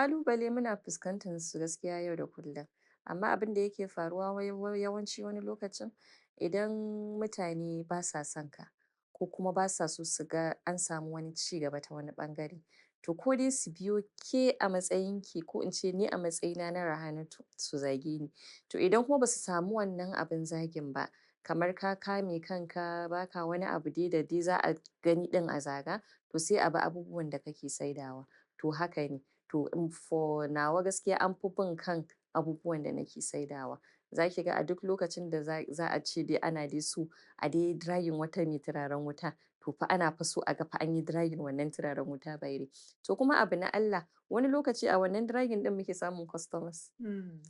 Ƙalubale muna fuskantar su gaskiya yau da kullum, amma abin da yake faruwa wai yawanci wani lokacin idan mutane basa son ka ko kuma basa so su ga an samu wani ci gaba ta wani ɓangare, to ko dai su biyo ke a matsayin ki ko in ce ni a matsayina na Rahanatu su zage ni. To idan kuma basu samu wannan abin zagin ba, kamar ka kame kanka baka wani abu dai da dai za a gani ɗin a zaga, to sai a bi abubuwan da kake saidawa. To haka ne. To for nawa gaskiya an fi bin kan abubuwan da nake saidawa. Za ki ga a duk lokacin da za a ce dai ana dai so a dai dragging wata mai turaren wuta, to fa ana fa so a ga fa an yi dragging wannan turaren wuta by dai. To kuma abu na Allah, wani lokaci a wannan dragging ɗin muke samun customers.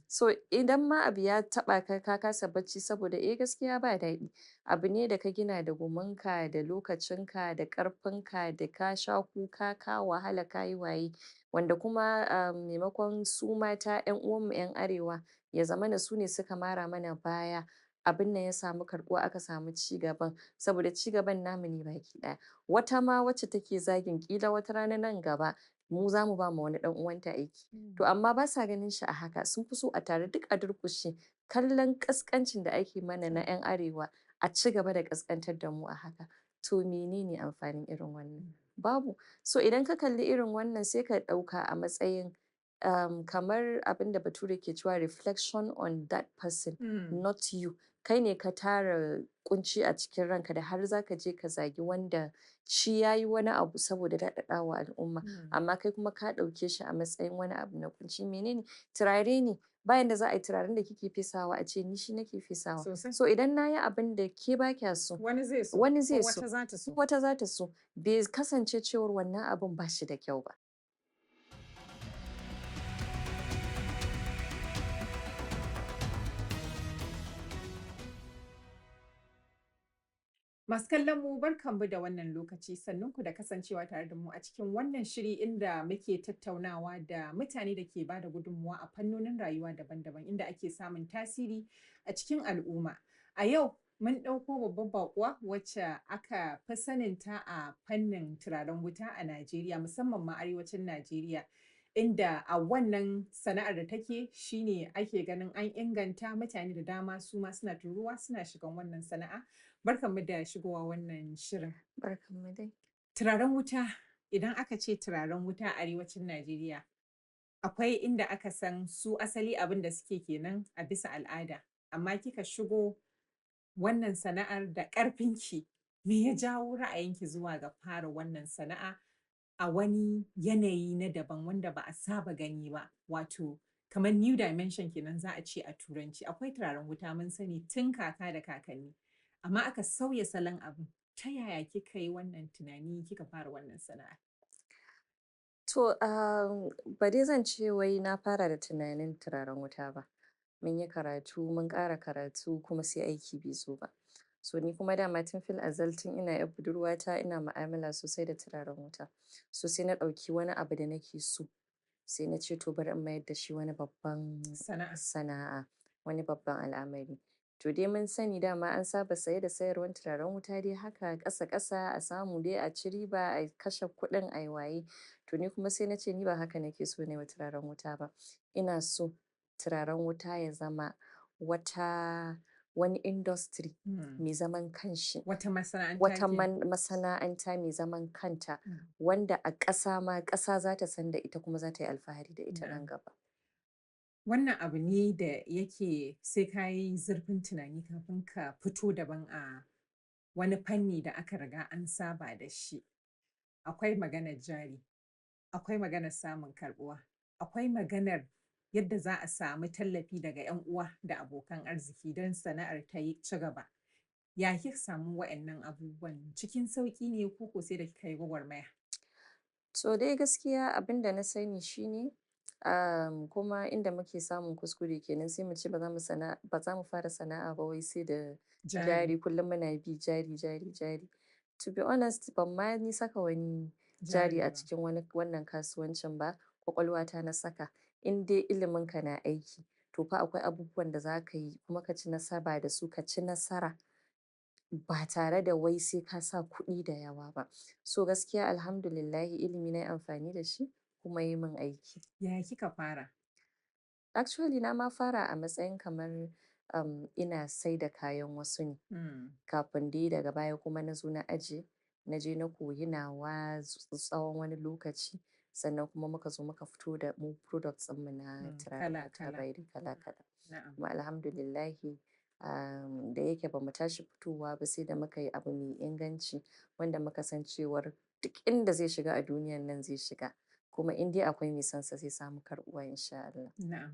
So idan ma abu ya taɓa ka, ka kasa bacci saboda eh gaskiya ba daɗi. Abu ne da ka gina da gumunka, da lokacinka, da ƙarfinka, da ka sha kuka, ka wahala, ka yi waye. Wanda kuma maimakon su mata 'yan uwanmu 'yan arewa ya zamana su ne suka mara mana baya, abin nan ya samu karɓuwa aka samu ci gaban, saboda ci gaban namu ne baki ɗaya. Wata ma wacce take zagin ƙila wata rana nan gaba mu za mu ba ma wani ɗan uwanta aiki. To amma basa ganin shi a haka, sun fi so a tare duk a durƙushe. Kallon ƙasƙancin da ake mana na 'yan arewa a ci gaba da ƙasƙantar da mu a haka. To menene amfanin irin wannan? Babu. So idan ka kalli irin wannan sai ka ɗauka a matsayin kamar abin da Bature ke cewa reflection on that person, not you. Kai ne ka tara ƙunci a cikin ranka da har za ka je ka zagi wanda shi ya yi wani abu saboda daɗaɗa wa al'umma. Amma kai kuma ka ɗauke shi a matsayin wani abu na ƙunci. Menene? Turare ne. Bayan da za a yi turaren da kike fesawa a ce ni shi nake fesawa. So idan na yi abin da ke ba kya so, wani zai so, wani zai ko so, wata za ta so. Wata za ta so. Bai kasance cewar wannan abun ba shi da kyau ba. Masu kallon mu, barkanmu da wannan lokaci, sannunku da kasancewa tare da mu a cikin wannan shiri inda muke tattaunawa da mutane da ke bada gudunmuwa a fannonin rayuwa daban-daban inda ake samun tasiri a cikin al'umma. A yau mun ɗauko babbar baƙuwa wacce aka fi saninta a fannin turaren wuta a Najeriya, musamman ma arewacin Najeriya, inda a wannan sana'ar da take shine ake ganin an inganta mutane da dama, su ma suna tururuwa suna shigan wannan sana'a. Barkanmu da shigowa wannan shirin. Barkanmu dai. Turaren wuta, idan aka ce turaren wuta a arewacin Najeriya, akwai inda aka san su asali abin da suke kenan a bisa al'ada, amma kika shigo wannan sana'ar da ƙarfinki, me ya jawo ra'ayinki zuwa ga fara wannan sana'a a wani yanayi na daban wanda ba a saba gani ba, wato kamar new dimension kenan za a ce a turanci. Akwai turaren wuta mun sani tun kaka da kakanni, amma aka sauya salon abin. Ta yaya kika yi wannan tunani kika fara wannan sana'a? To ba dai zan ce wai na fara da tunanin turaren wuta ba. Mun yi karatu, mun ƙara karatu kuma sai aiki bai zo ba. So ni kuma dama tun fil azal tun ina 'yar budurwata ina mu'amala sosai da turaren wuta. So sai na ɗauki wani abu da nake so, sai na ce to bari in mayar da shi wani babban sana'a, sana'a, wani babban al'amari. To dai mun sani dama an saba saye da sayarwar turaren wuta dai haka ƙasa-ƙasa a samu dai a ci riba, a kashe kuɗin a yi waye. To ni kuma sai na ce ni ba haka nake so na yi wa turaren wuta ba. Ina so turaren wuta ya zama wani industry mai zaman kanshi. Wata masana'anta. Wata masana'anta mai zaman kanta wanda a ƙasa ma ƙasa za ta san da ita kuma za ta yi alfahari da ita nan gaba. Wannan abu ne da yake sai ka yi zurfin tunani kafin ka fito daban a wani fanni da aka riga an saba da shi. Akwai maganar jari, akwai maganar samun karɓuwa, akwai maganar yadda za a samu tallafi daga 'yan uwa da abokan arziki don sana'ar ta yi ci gaba. Ya kika samu wa'annan abubuwan, cikin sauƙi ne ko ko sai da kika yi gwagwarmaya? To dai gaskiya abin da na sani shine kuma inda muke samun kuskure kenan, sai mu ce ba za mu fara sana'a ba wai sai da jari, kullum muna bi jari jari jari. To be honest, ban ma ni saka wani jari a cikin wani wannan kasuwancin ba, kwakwalwata na saka. In dai ilimin ka na aiki, to fa akwai abubuwan da za ka yi kuma ka ci nasaba da su, ka ci nasara ba tare da wai sai ka sa kuɗi da yawa ba. So gaskiya alhamdulillahi ilimi na yi amfani da shi. kuma yi min aiki. Yaya kika fara? Actually na ma fara a matsayin kamar, ina saida kayan wasu ne. Kafin dai daga baya kuma na zo na ajiye, na je na koyi nawa tsawon wani lokaci. Sannan kuma muka zo muka fito da mu products ɗinmu na turaren Kala wuta kala. by the kala kala. Na'am. Kuma alhamdulillahi, da yake ba mu tashi fitowa ba sai da muka yi abu mai inganci wanda muka san cewar duk inda zai shiga a duniyan nan zai shiga. Kuma in dai akwai mai sonsa zai samu karɓuwa in sha Allah. Na'am.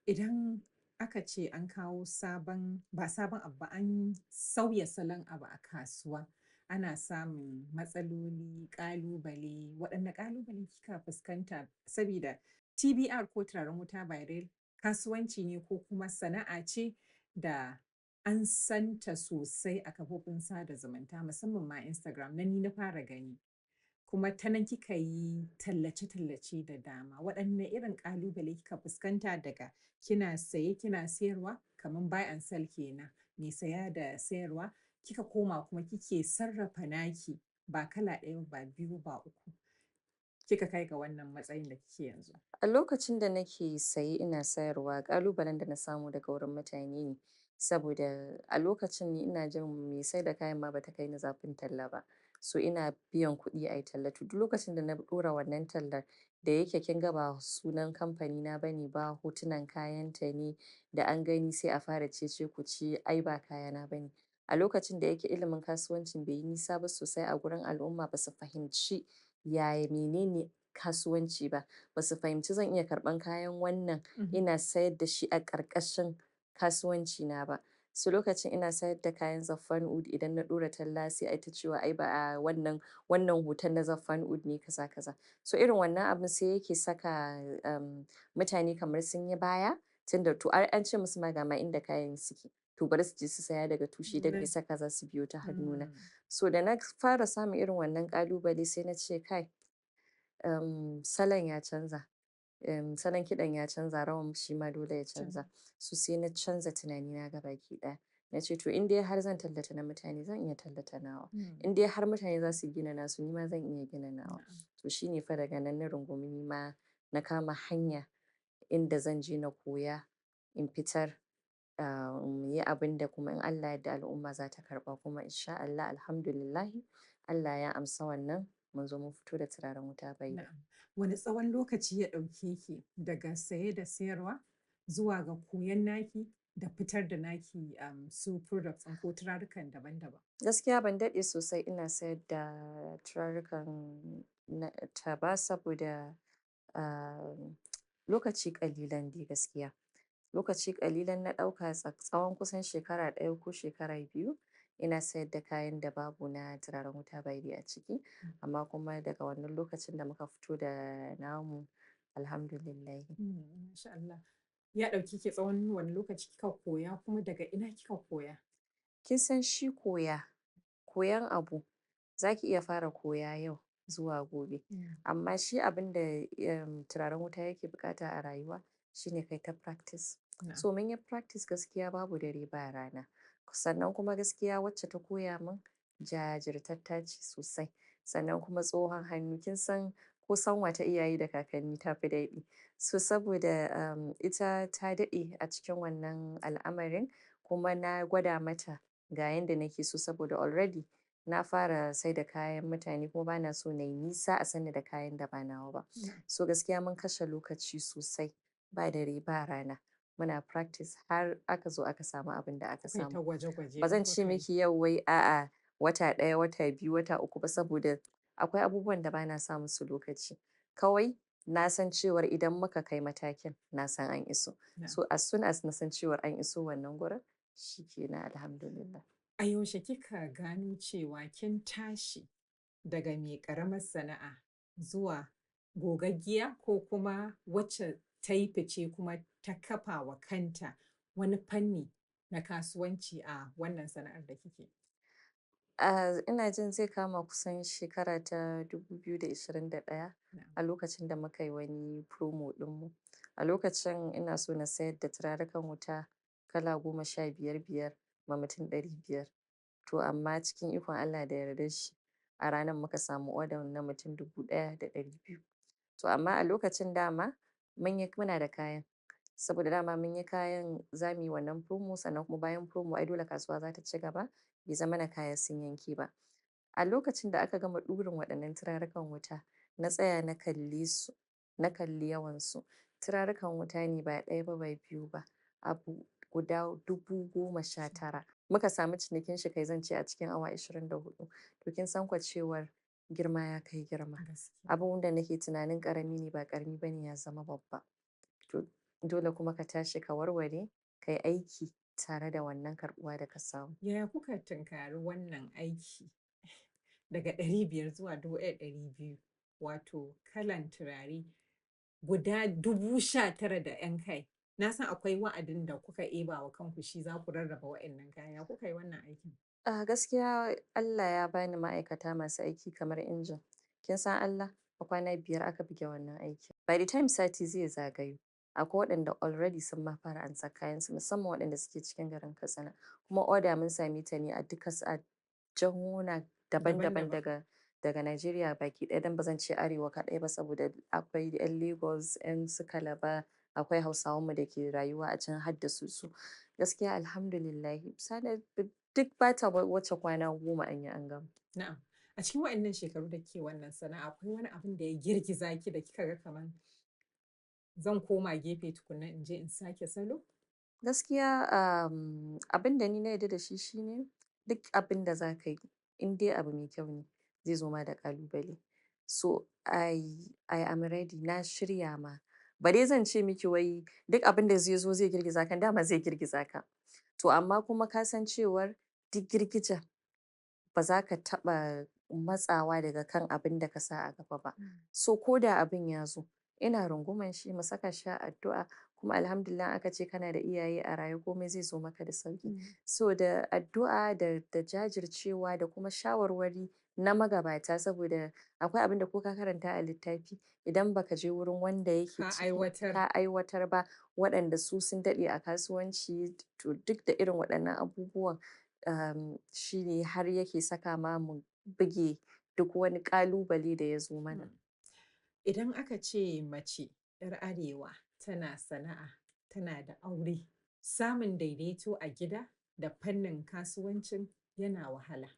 Idan aka ce an kawo sabon, ba sabon abu ba, an sauya salon abu a kasuwa, ana samun matsaloli, ƙalubale. Waɗanne ƙalubale kika fuskanta? Sabida TBR ko turaren wuta by real kasuwanci ne ko kuma sana'a ce da an santa sosai a kafofin sada zumunta musamman ma Instagram, nan ni na fara gani. Kuma ta nan kika yi tallace-tallace da dama. Waɗanne irin ƙalubale kika fuskanta daga kina saye kina sayarwa kamar buy and sell kenan, mai saya da sayarwa, kika koma kuma kike sarrafa naki ba kala ɗaya ba, biyu ba, uku. Kika kai ga wannan matsayin da kike yanzu? A lokacin da nake saye ina sayarwa, ƙalubalen da na samu daga wurin mutane ne. Saboda a lokacin ni ina jin mai saida kayan ma bata kai ni zafin talla ba. So ina biyan kuɗi ayi talla. To duk lokacin da na ɗora wannan tallar da yake kin ga ba sunan kamfanina bane ba, hotunan kayanta ne da an gani sai a fara cece-kuce ai ba kayana bane. A lokacin da yake ilimin kasuwancin bai yi nisa ba sosai a gurin al'umma ba su fahimci yaya menene kasuwanci ba. Ba su fahimci zan iya karɓan kayan wannan ina sayar da shi a ƙarƙashin kasuwanci na ba. So lokacin ina sayar da kayan Zaffan Wood idan na ɗora talla sai ai ta cewa ai ba a wannan, wannan hoton na Zaffan Wood ne kaza kaza. So irin wannan abun sai yake saka, mutane kamar sun yi baya, tunda to ai an ce musu ma ga ma inda kayan suke. To bari su je su saya daga tushe don me saka za su biyo ta hannuna. So da na fara samun irin wannan ƙalubale sai na ce kai, salon ya canza. Salon kiɗan ya canza, rawan shi ma dole ya canza. So sai na canza tunanina gabaki ɗaya. Na ce to in dai har zan tallata na mutane zan iya tallata nawa. In dai har mutane za su gina nasu ni ma zan iya gina nawa. To shine fa daga nan na rungumi ni ma na kama hanya inda zan je na koya, in fitar, in yi abin da kuma in Allah yadda al'umma za ta karɓa kuma in sha Allah alhamdulillahi Allah ya amsa wannan mun zo mun fito da turaren wuta by Na'am. Wane tsawon lokaci ya ɗauke ki daga saye da sayarwa zuwa ga koyon naki da fitar da naki, su products ɗin ko turarukan daban-daban? Gaskiya ban daɗe sosai ina sayar da turarukan na ta ba saboda, lokaci ƙalilan dai gaskiya. Lokaci ƙalilan na ɗauka tsawon kusan shekara ɗaya ko shekara biyu ina sayar da kayan da babu na turaren wuta by a ciki. Amma kuma daga wannan lokacin da muka fito da namu alhamdulillahi. Masha Allah. Ya ɗauki ki tsawon wane lokaci kika koya kuma daga ina kika koya? Kin san shi koya, koyan abu zaki iya fara koya yau zuwa gobe. Amma shi abin da, turaren wuta yake buƙata a rayuwa shine kai ta practice. So mun yi practice gaskiya babu dare ba rana. Sannan kuma gaskiya wacce ta koya min jajirtatta ce sosai. Sannan kuma tsohon hannu kin san ko sanwa ta iyaye da kakanni ta fi daɗi. So saboda, ita ta daɗe a cikin wannan al'amarin kuma na gwada mata ga yanda nake so saboda already na fara saida kayan mutane kuma bana so na yi nisa a sani da kayan da ba nawa ba. So gaskiya mun kashe lokaci sosai ba dare ba rana. Muna practice har aka zo aka samu abin da aka Kai ta samu. gwaje-gwaje Ba zan ce kuka yi. miki yau wai a'a wata ɗaya, wata biyu, wata uku ba saboda akwai abubuwan da bana sa musu lokaci. Kawai na san cewar idan muka kai matakin na san an iso. So as soon as na san cewar an iso wannan gurin, shi ke na alhamdulillah. A yaushe kika gano cewa kin tashi daga mai ƙaramar sana'a zuwa gogaggiya ko kuma wacce ta yi fice kuma ta kafa wa kanta wani fanni na kasuwanci a wannan sana'ar da kike? Ina jin zai kama kusan shekara ta 2021 a lokacin da muka yi wani promo ɗinmu. A lokacin ina so na sayar da turarukan wuta kala goma sha biyar biyar ma mutum ɗari biyar. To amma cikin ikon Allah da yardar shi a ranar muka samu order na mutum 1,200. To amma a lokacin dama muna da kayan. Saboda dama mun yi kayan za mu yi wannan promo, sannan kuma bayan promo ai dole kasuwa za ta ci gaba, bai zamana kaya sun yanke ba. A lokacin da aka gama ɗurin waɗannan turarukan wuta, na tsaya na kalle su, na kalli yawansu. Turarukan wuta ne ba ɗaya ba, ba biyu ba, abu guda 19,000. Muka samu cinikin shi kai zan ce a cikin awa 24. To kin san ko cewar girma ya kai girma. Gaskiya. Abun da nake tunanin ƙarami ne ba ƙarami bane, ya zama babba. To dole kuma ka tashi ka warware, ka yi aiki tare da wannan karɓuwa da ka samu. Yaya kuka tunkari wannan aiki daga 500 zuwa 1,200, wato kalan turare guda 19,000 da 'yan kai? Na san akwai wa'adin da kuka eba wa kanku shi za ku rarraba wa'innan kaya. Ya kuka yi wannan aikin? A gaskiya Allah ya bani ma'aikata masu aiki kamar injin. Kin san Allah, a kwana 5 aka buge wannan aikin. By the time sati zai zagayo, akwai waɗanda already sun ma fara ansa kayansu, musamman waɗanda suke cikin garin Katsina. Kuma order mun same ta ne a duka a jahuna daban-daban Daban-daban. daga Najeriya baki ɗaya, don ba zan ce Arewa kaɗai ba saboda akwai 'yan Lagos, 'yan su Calabar, akwai Hausawan mu da ke rayuwa a can har da su su. Gaskiya alhamdulillahi, sana duk bata wuce kwana 10 an yi an gama. Na'am. A cikin waɗannan shekaru da kike wannan sana'a, akwai wani abin da ya girgiza ki da kika ga kaman zan koma gefe tukunna in je in sake salo? Gaskiya, abin da ni na yarda da shi shine duk abin da za ka yi, in dai abu mai kyau ne, zai zo ma da ƙalubale. So I am ready, na shirya ma. Ba dai zan ce miki wai duk abin da zai zo zai girgiza ka, dama zai girgiza ka. To amma kuma ka san cewar duk girgijen ba za ka taɓa matsawa daga kan abin da ka sa a gaba ba. So ko da abin ya zo, ina runguman shi, mu saka shi a addu'a, kuma alhamdulillah aka ce kana da iyaye a raye komai zai zo maka da sauki. So da addu'a da jajircewa da kuma shawarwari na magabata, saboda akwai abin da ko ka karanta a littafi idan baka je wurin wanda yake Ka ciki aiwatar. ka aiwatar ba, waɗanda su sun daɗe a kasuwanci, to duk da irin waɗannan abubuwan, shine har yake saka ma mu buge duk wani ƙalubale da ya zo mana. Idan aka ce mace 'yar Arewa tana sana'a, tana da aure, samun daidaito a gida da fannin kasuwancin yana wahala.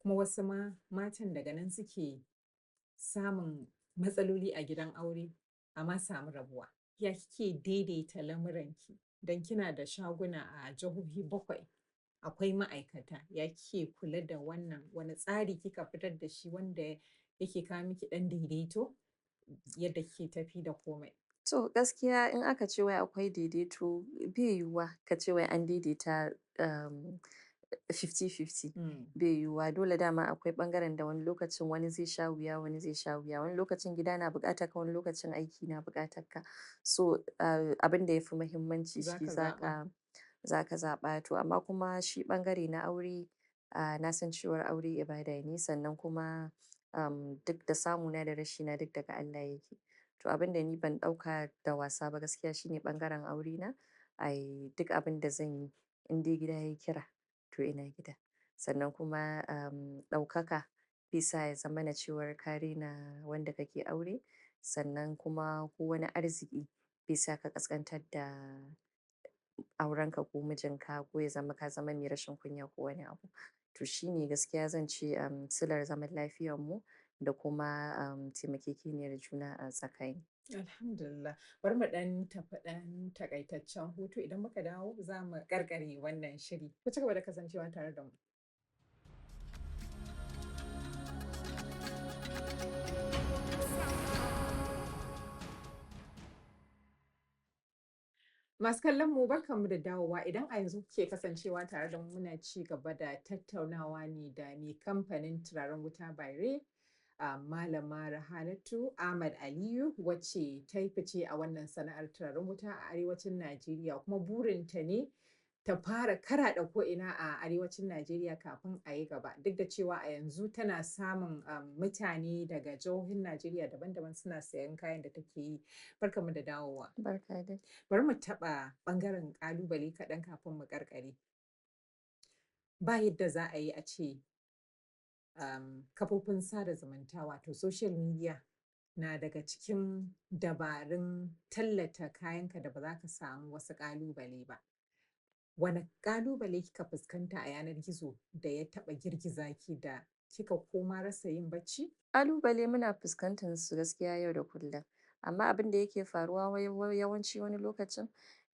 Kuma wasu ma matan daga nan suke samun matsaloli a gidan aure, amma samu rabuwa. Ya kike daidaita lamuranki? Don kina da shaguna a jihohi 7, akwai ma'aikata. Ya kike kula da wannan? Wane tsari kika fitar da shi wanda yake kawo miki ɗan daidaito yadda kike tafi da komai? To gaskiya in aka ce wai akwai daidaito, bai yiwuwa ka ce wai an daidaita, 50-50. Bai yiwuwa, dole dama akwai ɓangaren da wani lokacin wani zai sha wuya, wani zai sha wuya. Wani lokacin gida na buƙatar ka, wani lokacin aiki na buƙatar ka. So, abin da yafi muhimmanci shi Zaka zaɓa. zaka zaɓa. To amma kuma shi ɓangare na aure, na san cewar aure ibada ne, sannan kuma, duk da samuna da rashina duk daga Allah yake. To abin da ni ban ɗauka da wasa ba gaskiya shine ɓangaren aurena. Ai duk abin da zan yi in dai gida ya kira, to ina gida. Sannan kuma, ɗaukaka bisa ya zama na cewar ka rena wanda kake aure. Sannan kuma ko wani arziki bisa ka ƙasƙantar da aurenka ko mijinka, ko ya zama ka zama mai rashin kunya ko wani abu. To shine gaskiya zan ce, silar zaman lafiyar mu da kuma, taimakekeniyar juna a tsakani. Alhamdulillah. Bari mu ɗan tafi ɗan takaitaccen hutu, idan muka dawo za mu ƙarƙare wannan shiri. Ku ci gaba da kasancewa tare da mu. Masu kallon mu, barkanmu da dawowa. Idan a yanzu kuke kasancewa tare da mu, muna ci gaba da tattaunawa ne da mai kamfanin turaren wuta Baire, Malama Rahanatu Ahmad Aliyu, wacce ta yi fice a wannan sana'ar turaren wuta a arewacin Najeriya, kuma burinta ne ta fara karaɗa ko'ina a arewacin Najeriya kafin a yi gaba. Duk da cewa a yanzu tana samun mutane daga jihohin Najeriya daban-daban suna sayan kayan da take yi. Barkanmu da dawowa. Barka dai. Bari mu taɓa ɓangaren ƙalubale kaɗan kafin mu ƙarƙare. Ba yadda za a yi a ce, kafofin sada zumunta wato social media na daga cikin dabarun tallata kayanka da ba za ka samu wasu ƙalubale ba. Wane ƙalubale kika fuskanta a yanar gizo da ya taɓa girgiza ki da kika koma rasa yin bacci? Ƙalubale muna fuskantar su gaskiya yau da kullum. Amma abin da yake faruwa yawanci wani lokacin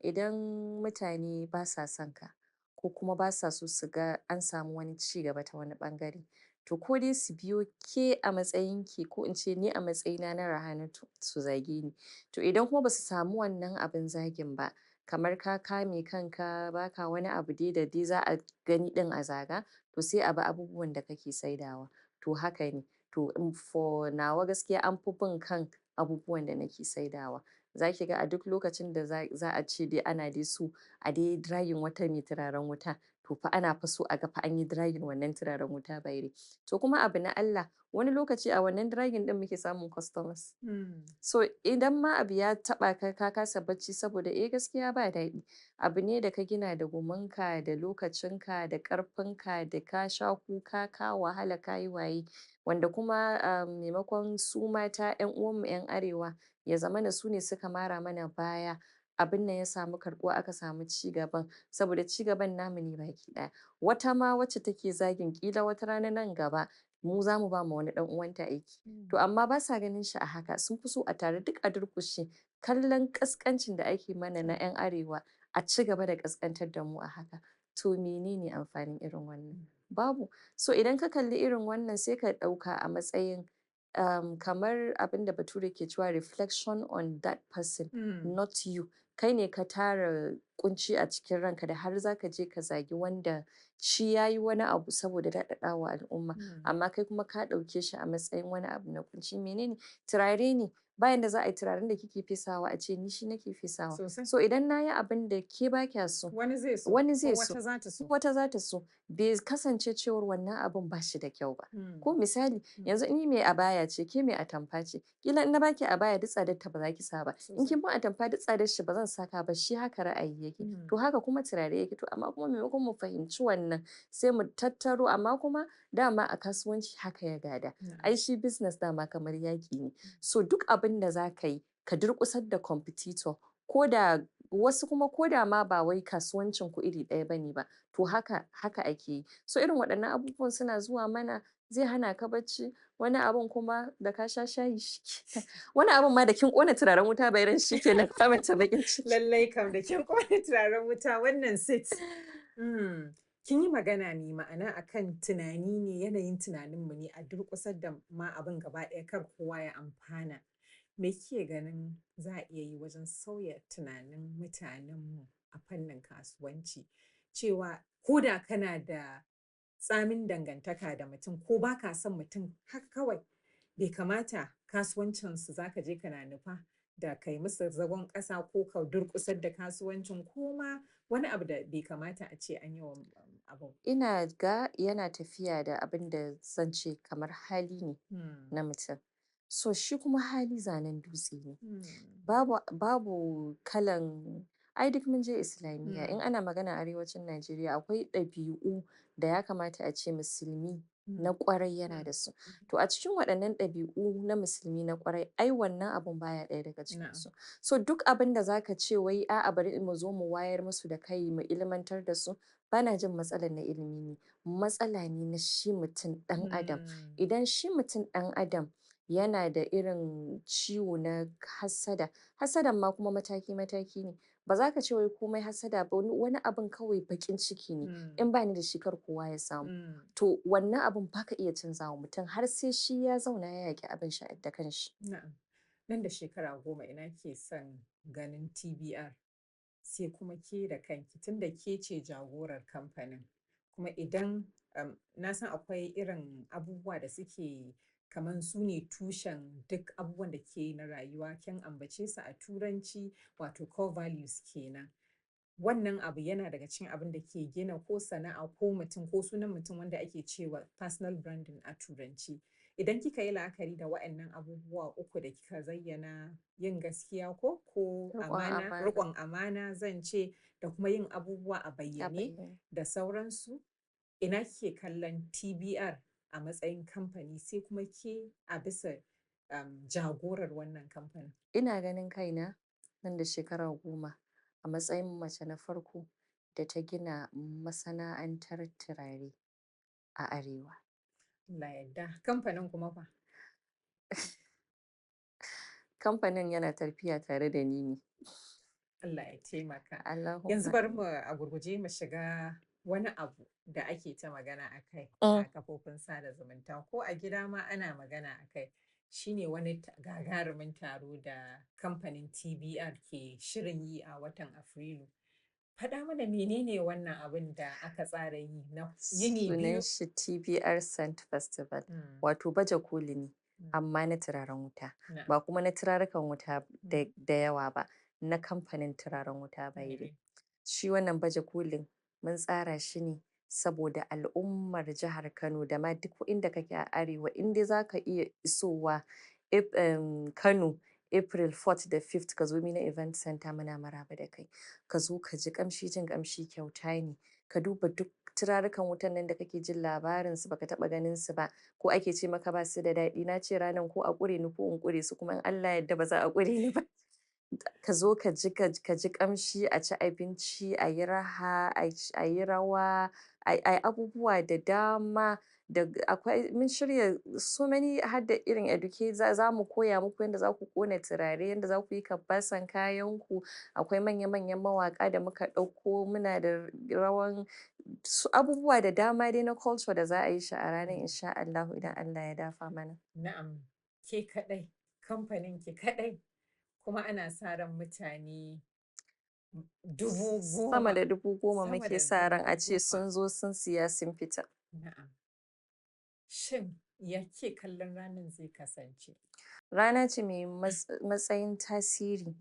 idan mutane basa son ka ko kuma basa so su ga an samu wani ci gaba ta wani ɓangare, to ko dai su biyo ke a matsayin ki ko in ce ni a matsayina na Rahanatu su zage ni. To idan kuma basu samu wannan abin zagin ba, kamar ka kame kanka baka wani abu dai da dai za a gani ɗin a zaga, to sai a bi abubuwan da kake saidawa. To haka ne. To for nawa gaskiya an fi bin kan abubuwan da nake saidawa. Za ki ga a duk lokacin da za a ce dai ana dai so a dai dragging wata mai turaren wuta, to fa ana fa so a ga fa an yi dragging wannan turaren wuta by. To kuma abu na Allah, wani lokaci a wannan dragging ɗin muke samun customers. So idan ma abu ya taɓa ka, ka kasa bacci saboda eh gaskiya ba daɗi. Abu ne da ka gina da gumunka, da lokacinka, da ƙarfinka, da ka sha kuka, ka wahala, ka yi waye. Wanda kuma maimakon su mata 'yan uwanmu 'yan arewa ya zamana su ne suka mara mana baya, abin nan ya samu karɓuwa, aka samu ci gaban, saboda ci gaban namu ne baki ɗaya. Wata ma wacce take zagin ƙila wata rana nan gaba mu za mu ba ma wani ɗan uwanta aiki. To amma ba sa ganin shi a haka, sun fi so a tare duk a durƙushe. Kallon ƙasƙancin da ake mana na 'yan arewa, a ci gaba da ƙasƙantar da mu a haka. To menene amfanin irin wannan? Babu. So idan ka kalli irin wannan sai ka ɗauka a matsayin kamar abin da Bature ke cewa reflection on that person, not you. Kai ne ka tara ƙunci a cikin ranka da har za ka je ka zagi wanda shi ya yi wani abu saboda daɗaɗa wa al'umma. Amma kai kuma ka ɗauke shi a matsayin wani abu na ƙunci. Menene? Turare ne. Bayan da za a yi turaren da kike fesawa a ce ni shi nake fesawa. So idan na yi abin da ke ba kya so, wani zai so, wani zai so, wata za ta so. Wata za ta so. Bai kasance cewar wannan abun ba shi da kyau ba. Ko misali, yanzu ni mai abaya ce, ke mai atamfa ce. Kila in na baki abaya duk tsadar ta ba za ki sa ba. In kin ban atamfa duk tsadar shi ba zan saka ba, shi haka ra'ayi yake. To haka kuma turare yake. To amma kuma maimakon mu fahimci wannan sai mu tattaro, amma kuma dama a kasuwanci haka ya gada. Ai shi business dama kamar yaƙi ne. So duk abin da za ka yi ka durƙusar da competitor, ko da wasu kuma ko da ma ba wai kasuwancin ku iri ɗaya bane ba, to haka haka ake yi. So irin waɗannan abubuwan suna zuwa mana, zai hana ka bacci. Wani abun kuma da ka sha shayi shikenan, wani abun ma da kin ƙona turaren wuta bai ran shikenan ka manta baƙin ciki. Lallai kam da kin ƙona turaren wuta wannan sit. Kin yi magana ne ma'ana akan tunani ne, yanayin tunaninmu ne a durƙusar da ma abin gaba ɗaya kar kowa ya amfana. Me kike ganin za a iya yi wajen sauya tunanin mutanenmu a fannin kasuwanci? Cewa ko da kana da tsamin dangantaka da mutum ko ba ka son mutum haka kawai, bai kamata kasuwancinsu za ka je kana nufa da kai musu zagon ƙasa ko ka durƙusar da kasuwancin ko ma wani abu da bai kamata a ce an yi wa abu. Ina ga yana tafiya da abin da zan ce kamar hali ne na mutum. So shi kuma hali zanen dutse ne. Babu kalan, ai duk mun je Islamiyya. In ana magana arewacin Najeriya akwai ɗabi'u da ya kamata a ce musulmi na ƙwarai yana da su. To a cikin waɗannan ɗabi'u na musulmi na ƙwarai, ai wannan abun baya ɗaya daga cikin su. So duk abin da zaka ce wai a'a bari mu zo mu wayar musu da kai mu ilmantar da su, bana jin matsalar na ilimi ne. Matsala ne na shi mutum ɗan adam. Idan shi mutum ɗan adam yana da irin ciwo na hassada, hassadan ma kuma mataki-mataki ne. Ba za ka ce wai komai hassada ba, wani abun kawai baƙin ciki ne. In ba ni da shi kar kowa ya samu. To wannan abun ba ka iya canzawa mutum har sai shi ya zauna ya yaƙi abin shi da kanshi. Na'am. Nan da shekara 10 ina ke son ganin TBR, sai kuma ke da kanki tunda ke ce jagorar kamfanin. Kuma idan na san akwai irin abubuwa da suke kaman su ne tushen duk abubuwan da ke yi na rayuwa, kin ambace su a turanci wato core values kenan. Wannan abu yana daga cikin abin da ke gina ko sana'a ko mutum ko sunan mutum wanda ake cewa personal branding a turanci. Idan kika yi la'akari da waɗannan abubuwa uku da kika zayyana, yin gaskiya ko amana, riƙon amana zan ce, da kuma yin abubuwa a bayyane da sauransu, ina kike kallon TBR a matsayin kamfani sai kuma ke a bisa jagorar wannan kamfanin? Ina ganin kaina nan da shekara 10 a matsayin mace na farko da ta gina masana'antar turare a Arewa. Allah ya yarda. Kamfanin kuma fa? Kamfanin yana tafiya tare da ni ne. Allah ya taimaka. Allahumma Yanzu bari amin. mu a gurguje mu shiga wani abu da ake ta magana a kai a kafofin sada zumunta ko a gida ma ana magana a kai. Shine wani gagarumin taro da kamfanin TBR ke shirin yi a watan Afrilu. Faɗa mana menene wannan abin da aka tsara yi na yini Sunan biyu? shi TBR Scent Festival, wato baje koli ne, amma na turaren wuta. Ba kuma na turarukan wuta da yawa ba, na kamfanin turaren wuta Baire. Shi wannan baje kolin mun tsara shi ne saboda al'ummar jihar Kano da ma duk inda kake a Arewa, in dai za ka iya isowa Kano April 4th da 5th ka zo Mina Event Center, muna maraba da kai. Ka zo ka ji ƙamshi, jin ƙamshi kyauta ne. Ka duba duk turarukan wutan nan da kake jin labarin su baka taɓa ganin su ba, ko ake ce maka ba su da daɗi. Na ce ranan ko a ƙure ni ko in ƙure su, kuma in Allah ya yarda ba za a ƙure ni ba. Ka zo ka ji ka ji ƙamshi, a ci abinci, a yi raha, a yi rawa, a yi abubuwa da dama. Da akwai mun shirya so many, har da irin educate za mu koya muku yadda za ku ƙona turare, yadda za ku yi kabbasan kayan ku. Akwai manya-manyan mawaƙa da muka ɗauko, muna da rawan su, abubuwa da dama dai na culture da za a yi shi a ranar insha Allahu idan Allah ya dafa mana. Na'am, ke kaɗai, kamfanin ki kaɗai, kuma ana sa ran mutane 10,000. Sama da 10,000 Sama muke da sa ran a ce 10,000. sun zo sun siya sun fita. Na'am. Shin ya kike kallon ranar zai kasance? Rana ce mai matsayin tasiri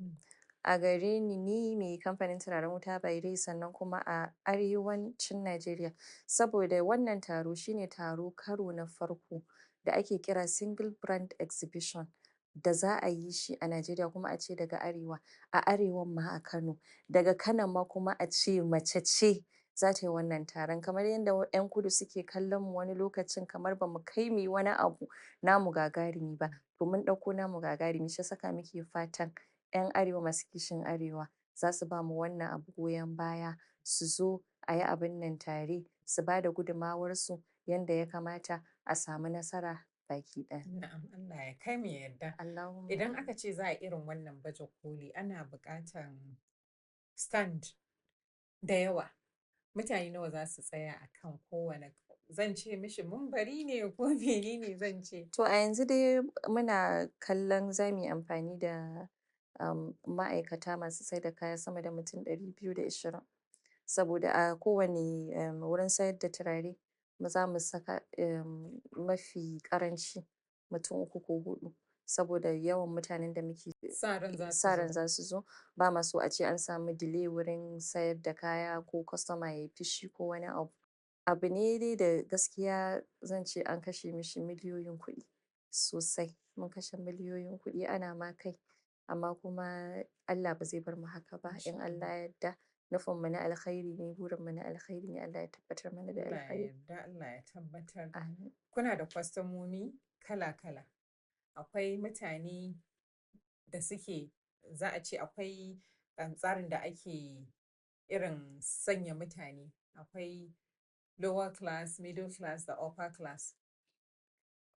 a gare ni, ni mai kamfanin turaren wuta Baire, sannan kuma a arewacin Najeriya. Saboda wannan taro shine taro karo na farko da ake kira Single Brand Exhibition da za a yi shi a Najeriya, kuma a ce daga Arewa, a Arewan ma a Kano. Daga Kano ma kuma a ce mace ce za ta yi wannan taron. Kamar yadda 'yan kudu suke kallon mu wani lokacin kamar ba mu kai mu yi wani abu namu gagarumi ba. To mun ɗauko namu gagarumi, shi saka muke fatan 'yan Arewa masu kishin Arewa za su ba mu wannan abu goyon baya, su zo a yi abin nan tare, su ba da gudumawarsu yanda ya kamata a samu nasara baki ɗaya. Na'am, Allah ya kai mu yarda. Allahumma Idan amin. aka ce za a irin wannan baje koli, ana buƙatan stand da yawa. Mutane nawa za su tsaya a kan kowane, zan ce mishi mumbari ne ko menene zan ce? To a yanzu dai muna kallon za mu yi amfani da ma'aikata masu sai da kaya sama da mutum 220. Saboda a kowane wurin sayar da turare za mu saka mafi ƙaranci mutum 3 ko 4. Saboda yawan mutanen da muke Sa ran za su sa ran zo. za su zo. Ba ma so a ce an samu delay wurin sayar da kaya ko customer ya yi fushi ko wani abu. Abu ne dai da gaskiya zan ce an kashe mishi miliyoyin kuɗi sosai. Mun kashe miliyoyin kuɗi ana ma kai. Amma kuma Allah ba zai bar mu haka ba in Allah ya yarda. Nufinmu na alkhairi ne, burinmu na alkhairi ne, Allah ya tabbatar mana da Allah ya alkhairi. yarda, Allah ya tabbatar. Amin. Kuna da kwastomomi kala-kala. Akwai mutane da suke, za a ce akwai tsarin da ake irin sanya mutane. Akwai lower class, middle class da upper class.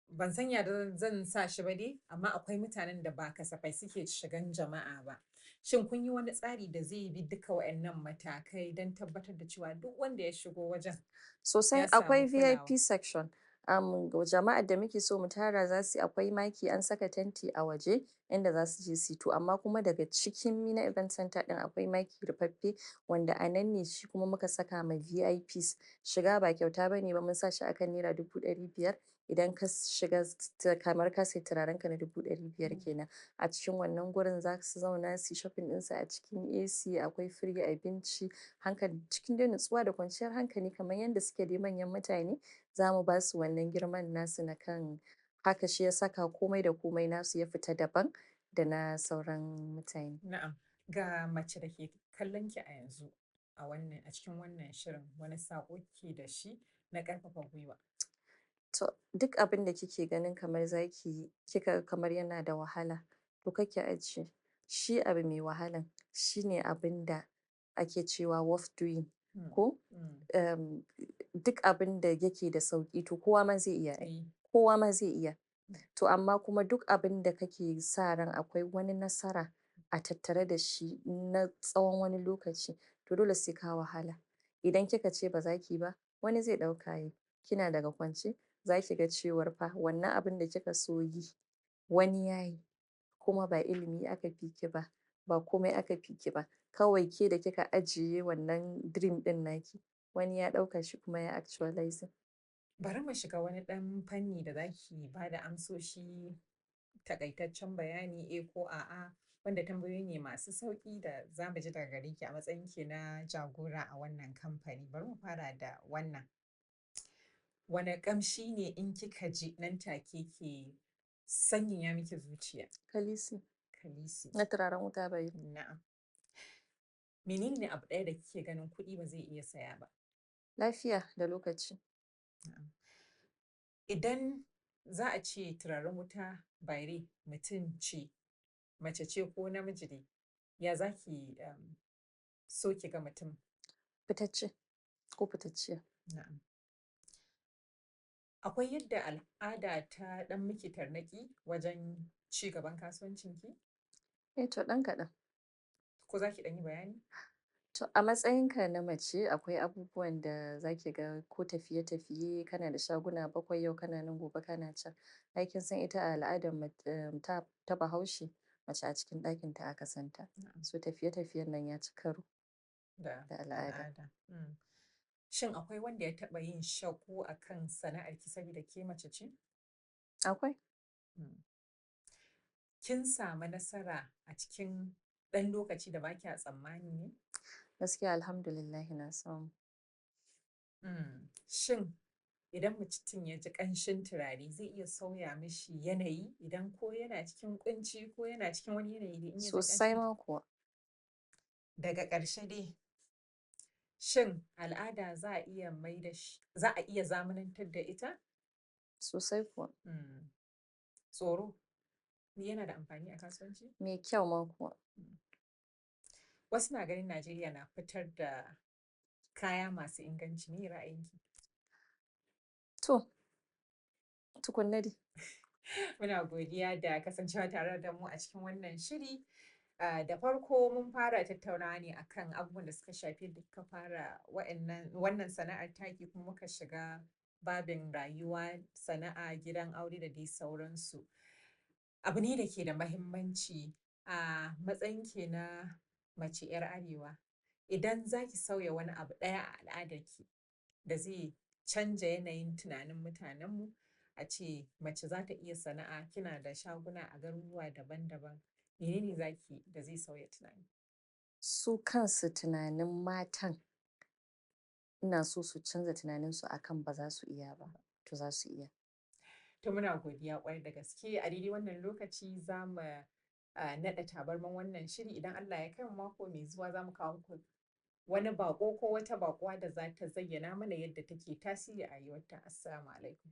Ban san ya zan sa shi ba dai, amma akwai mutanen da ba kasafai suke shigan jama'a ba. Shin kun yi wani tsari da zai bi duka waɗannan matakai don tabbatar da cewa duk wanda ya shigo wajen Sosai ya samu akwai VIP kulawa? section. Jama'ar da muke so mu tara za su, akwai maki an saka tenti a waje inda za su je su yi to, amma kuma daga cikin Mina Event Center ɗin akwai maki rufaffe wanda a nan ne shi kuma muka saka ma VIPs. Shiga ba kyauta bane ba, mun sa shi akan naira 500,000. Idan ka shiga kamar ka sayi turarenka na 500,000 kenan. A cikin wannan gurin za su zauna su yi shopping ɗinsu a cikin AC, akwai free abinci, hankali cikin dai nutsuwa da kwanciyar hankali kamar yadda suke dai manyan mutane. Za mu ba su wannan girman nasu na kan haka, shi ya saka komai da komai nasu ya fita daban da na sauran mutane. Na'am, ga mace da ke kallon ki a yanzu a wannan a cikin wannan shirin, wani saƙo ke da shi na ƙarfafa gwiwa? To duk abin da kike ganin kamar za ki yi, kika ga kamar yana da wahala, to kar ki ajiye. Shi abu mai wahalan shine abin da ake cewa worth doing ko duk abin da yake da sauƙi to kowa ma zai iya ai. Kowa ma zai iya. To amma kuma duk abin da kake sa ran akwai wani nasara a tattare da shi na tsawon wani lokaci, to dole sai ka wahala. Idan kika ce ba za ki ba, wani zai ɗauka yayi. Kina daga kwance, za ki ga cewar fa wannan abin da kika so yi, wani ya yi. Kuma ba ilimi aka fi ki ba, ba komai aka fi ki ba. Kawai ke da kika ajiye wannan dream ɗin naki, wani ya ɗauka shi kuma ya actualizing. Bari mu shiga wani ɗan fanni da za ki ba da amsoshi takaitaccen bayani eh ko a'a wanda tambayoyi ne masu sauƙi da za mu ji daga gare ki a matsayin ki na jagora a wannan kamfani. Bari mu fara da wannan. Wane ƙamshi ne in kika ji nan take ke sanyaya miki zuciya? Kalisi. Kalisi. Na turaren wuta bai. Na'am. Menene abu ɗaya da kike ganin kuɗi ba zai iya saya ba? Lafiya da lokaci. Na'am. Idan za a ce turaren wuta bare mutum ce, mace ce ko namiji ne, ya za ki so ki ga mutum? Fitacce ko fitacciya. Na'am. Akwai yadda al'ada ta ɗan miki tarnaƙi wajen ci gaban kasuwancinki? Eh to ɗan kaɗan. Ko za ki ɗan yi bayani? To a matsayinka na mace akwai abubuwan da za ki ga ko tafiye-tafiye kana da shaguna 7 yau kana nan gobe kana can. Ai kin san ita a al'adar ta Bahaushe mace a cikin ɗakinta aka santa. Na'am. So tafiye-tafiyen nan ya ci karo da da al'ada. Al'ada. Shin akwai wanda ya taɓa yin shakku a kan sana'arki saboda ke mace ce? Akwai. Kin samu nasara a cikin ɗan lokaci da ba kya tsammani ne? Gaskiya alhamdulillahi na samu. Shin idan mutum ya ji ƙanshin turare zai iya sauya mishi yanayi idan ko yana cikin ƙunci ko yana cikin wani yanayi dai in ya ji Sosai ƙanshin ma kuwa. Daga ƙarshe dai, shin al'ada za a iya maida shi, za a iya zamanantar da ita? Sosai kuwa. Tsoro yana da amfani a kasuwanci? Mai kyau ma kuwa. Wasu na ganin Najeriya na fitar da kaya masu inganci, me ra'ayinki? To, tukunna dai. Muna godiya da kasancewa tare da mu a cikin wannan shiri. Da farko mun fara tattaunawa ne akan abubuwan da suka shafi yadda kika fara wannan sana'ar taki kuma muka shiga babin rayuwa, sana'a, gidan aure da dai sauransu. Abu ne da ke da mahimmanci a matsayin ki na mace 'yar arewa. Idan za ki sauya wani abu ɗaya a al'adarki da zai canja yanayin tunanin mutanenmu, a ce mace za ta iya sana'a, kina da shaguna a garuruwa daban-daban, menene za ki da zai sauya tunani? Su kansu tunanin matan ina so su canza tunaninsu akan ba za su iya ba, to za su iya. To muna godiya ƙwarai da gaske. A daidai wannan lokaci za mu naɗa tabarman wannan shiri. Idan Allah ya kai mu mako mai zuwa za mu kawo muku wani baƙo ko wata baƙuwa da za ta zayyana mana yadda take tasiri a rayuwarta. Assalamu alaikum.